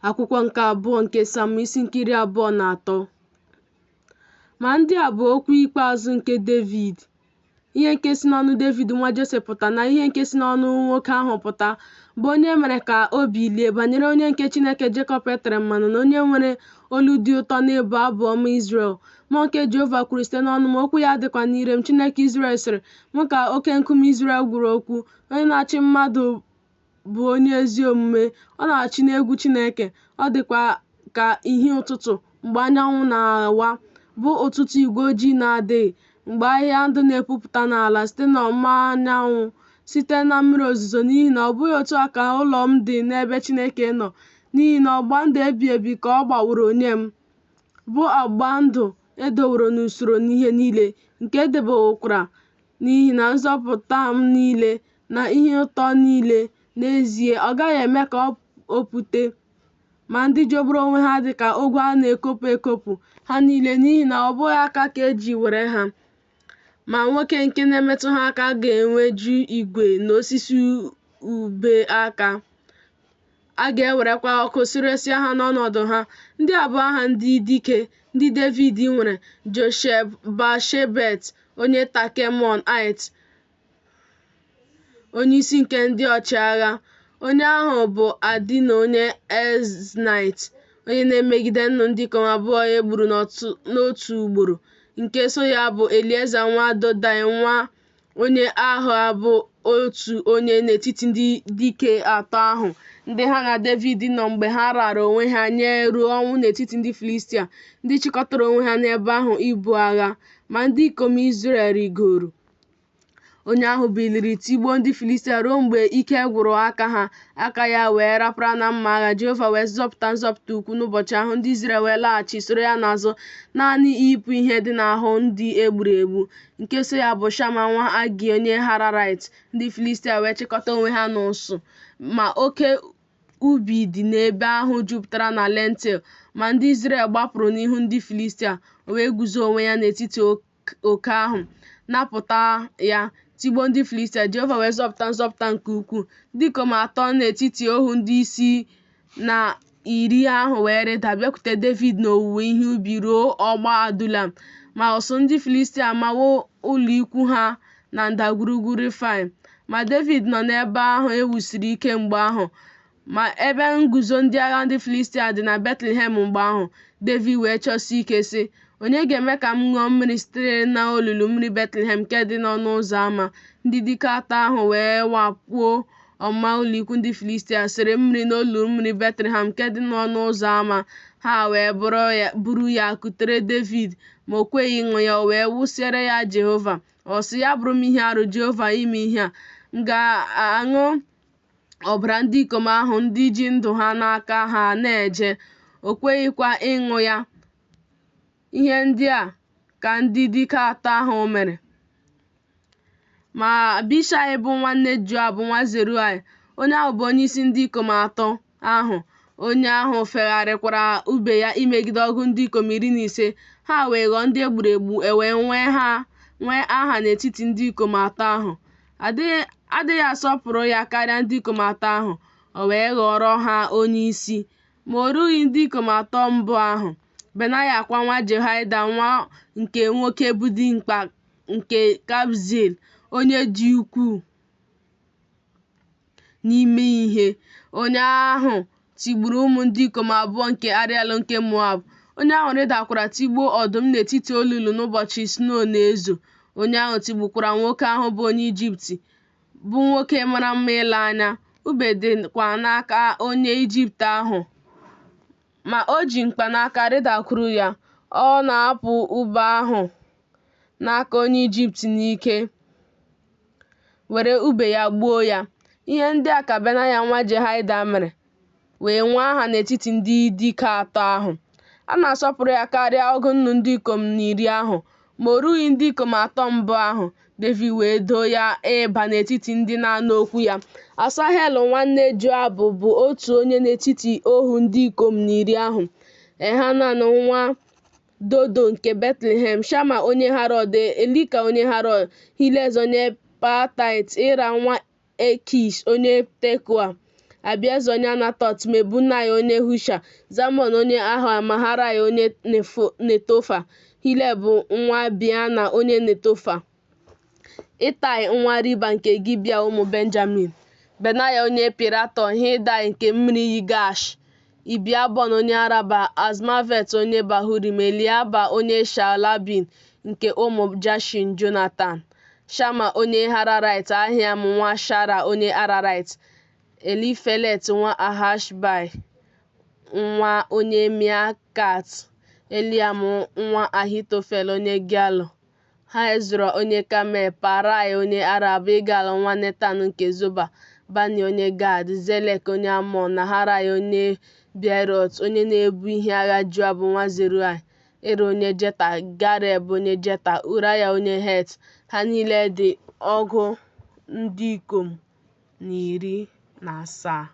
Akwụkwọ nke abụọ nke Samuel isi nke 23. Ma ndị a bụ okwu ikpeazụ nke Devid. Ihe nke si n'ọnụ Devid nwa Jese pụta na ihe nke si n'ọnụ nwoke ahụ pụta, bụ onye e mere ka o bilie, banyere onye nke Chineke Jekọb e tere mmanụ na onye nwere olu dị ụtọ n'ịbụ abụ ọma Izrel. Mmụọ nke Jehova kwuru site n'ọnụ m, okwu ya dịkwa n'ire m. Chineke Izrel sịrị, Mụ ka oke nkume Izrel gwara okwu, onye na-achị mmadụ bụ onye ezi omume, ọ na-achị n'egwu Chineke, ọ dịkwa ka ìhè ụtụtụ mgbe anyanwụ na-awa, bụ ụtụtụ igwe ojii na-adịghị, mgbe ahịhịa ndụ na-epupụta n'ala site n'ọmụma anyanwụ, site na mmiri ozuzo, n'ihi na ọ bụghị otu a ka ụlọ m dị n'ebe Chineke nọ, n'ihi na ọgbụgba ndụ ebighị ebi ka ọ gbaworo nye m, bụ ọgbụgba ndụ e doworo n'usoro n'ihe niile, nke e debewokwara n'ihi na nzọpụta m niile na ihe ụtọ niile, n'ezie, ọ gaghị eme ka o pute. Ma ndị jọgburu onwe ha dị ka ogwu a na-ekopụ ekopụ, ha niile, n'ihi na ọ bụghị aka ka e ji were ha. Ma nwoke nke na-emetụ ha aka ga-enweju igwe na osisi ube aka. A ga-ewerekwa ọkụ suresịa ha n'ọnọdụ ha. Ndị a bụ aha ndị dike, ndị Devid nwere, Josheb-Bashebet, onye Takemon-ait, onyeisi nke ndị ọchịagha. Onye ahụ bụ Adina onye Eznait, onye na-emegide nnu ndị ikom abụọ e gburu n'otu ugboro. Nke so ya bụ Elieza nwa Dodai nwa onye Ahoa bụ otu onye n'etiti ndị dike atọ ahụ, ndị ha na Devid nọ mgbe ha raara onwe ha nye ruo ọnwụ n'etiti ndị Filistia, ndị chịkọtara onwe ha n'ebe ahụ ibu agha. Ma ndị ikom Izrel rịgoro. Onye ahụ biliri tigbuo ndị Filistia ruo mgbe ike gwụrụ aka ha, aka ya wee rapara na mma agha. Jehova wee zọpụta nzọpụta ukwu n'ụbọchị ahụ. Ndị Izrel wee laghachi soro ya n'azụ, naanị iyipụ ihe dị n'ahụ ndị e gburu egbu. Nke so ya bụ Shama nwa Agi onye Hararaịt. Ndị Filistia wee chịkọta onwe ha n'ụsụ. Ma oke ubi dị n'ebe ahụ jupụtara na lentil. Ma ndị Izrel gbapụrụ n'ihu ndị Filistia. O wee guzo onwe ya n'etiti oke ahụ, napụta ya, tigbuo ndị Filistia. Jehova wee zọpụta nzọpụta nke ukwuu. Ndị ikom atọ n'etiti ohu ndị isi na iri ahụ wee rịda bịakwute Devid n'owuwe ihe ubi ruo ọgba Adulam. Ma ụsụụ ndị Filistia amawo ụlọikwu ha na ndagwurugwu Refaim. Ma Devid nọ n'ebe ahụ e wusiri ike mgbe ahụ. Ma ebe nguzo ndị agha ndị Filistia dị na Betlehem mgbe ahụ. Devid wee chọsie ike, sị, Onye ga-eme ka m ṅụọ mmiri sitere n'olulu mmiri Betlehem nke dị n'ọnụ ụzọ ama? Ndị dike atọ ahụ wee wakpuo ọmụma ụlọikwu ndị Filistia, sere mmiri n'olulu mmiri Betlehem nke dị n'ọnụ ụzọ ama. Ha wee buru ya kutere Devid, ma o kweghị ịṅụ ya, o wee wụsara ya Jehova. Ọ sị, Ya bụrụ m ihe arụ, Jehova, ime ihe a. M ga-aṅụ ọbara ndị ikom ahụ ndị ji ndụ ha n'aka ha na-eje? O kweghịkwa ịṅụ ya. Ihe ndị a ka ndị dike atọ ahụ mere. Ma Abishai bụ nwanne Joab nwa Zeruaya, onye ahụ bụ onyeisi ndị ikom atọ ahụ, onye ahụ fegharịkwara ube ya imegide ọgụ ndị ikom 15, ha wee ghọọ ndị e gburu egbu, e wee nwee aha n'etiti ndị ikom atọ ahụ. Adịghị asọpụrụ ya karịa ndị ikom atọ ahụ, o wee ghọọrọ ha onyeisi. Ma o rughị ndị ikom atọ mbụ ahụ. Benaya kwa nwa Jehoiada nwa nke nwoke bụ dimkpa nke Kabzeel, onye dị ukwuu n'ime ihe, onye ahụ tigburu ụmụ ndị ikom abụọ nke Ariel nke Moab, onye ahụ rịdakwara tigbuo ọdụm n'etiti olulu n'ụbọchị snow na-ezo, onye ahụ tigbukwara nwoke ahụ bụ onye Ijipt, bụ nwoke mara mma ile anya, ube dịkwa n'aka onye Ijipt ahụ, ma o ji mkpanaka rịdakwuru ya, ọ napụ ube ahụ n'aka onye Ijipt n'ike, were ube ya gbuo ya. Ihe ndị a ka Benaya nwa Jehoiada mere, wee nwee aha n'etiti ndị dike atọ ahụ. A na-asọpụrụ ya karịa ọgụ nnu ndị ikom na iri ahụ, ma o rughị ndị ikom atọ mbụ ahụ. Devid wee doo ya ịba n'etiti ndị na-anụ okwu ya. Asahel nwanne Joab bụ otu onye n'etiti ohu ndị ikom na iri ahụ. Elhanan nwa Dodo nke Betlehem, Shama onye Harod, Elika onye Harod, Hilez onye Paltait, Ira nwa Ikish onye Tekoa. Abieza onye Anatot, Mebunai onye Husha, Zalmon onye Ahoa, Maharai onye Netofa, Heleb nwa Beana onye Netofa, Itai nwa Ribai nke Gibea ụmụ Benjamin, Benaya onye Piraton, Hidaị nke mmiri iyi Gaash, Abiabon onye Araba, Azmavet onye Bahurim, Eliaba onye Shaalbim nke ụmụ Jashin, Jonatan, Shama onye Hararait, Ahiam nwa Shara onye Ararait, Elifelet nwa Ahasbai nwa onye Meakat, Eliam nwa Ahitofel onye Gailo, Hezro onye Kamel, Paarai onye Arab, Igal nwa Netan nke Zoba, Bani onye Gad, Zelek onye Amọn, Naharai onye Beerọt, onye na-ebu ihe agha Joab nwa Zeruaya, Ira onye Jeta, Gareb onye Jeta, Ụraya onye Het. Ha niile dị ọgụ ndị ikom na 17.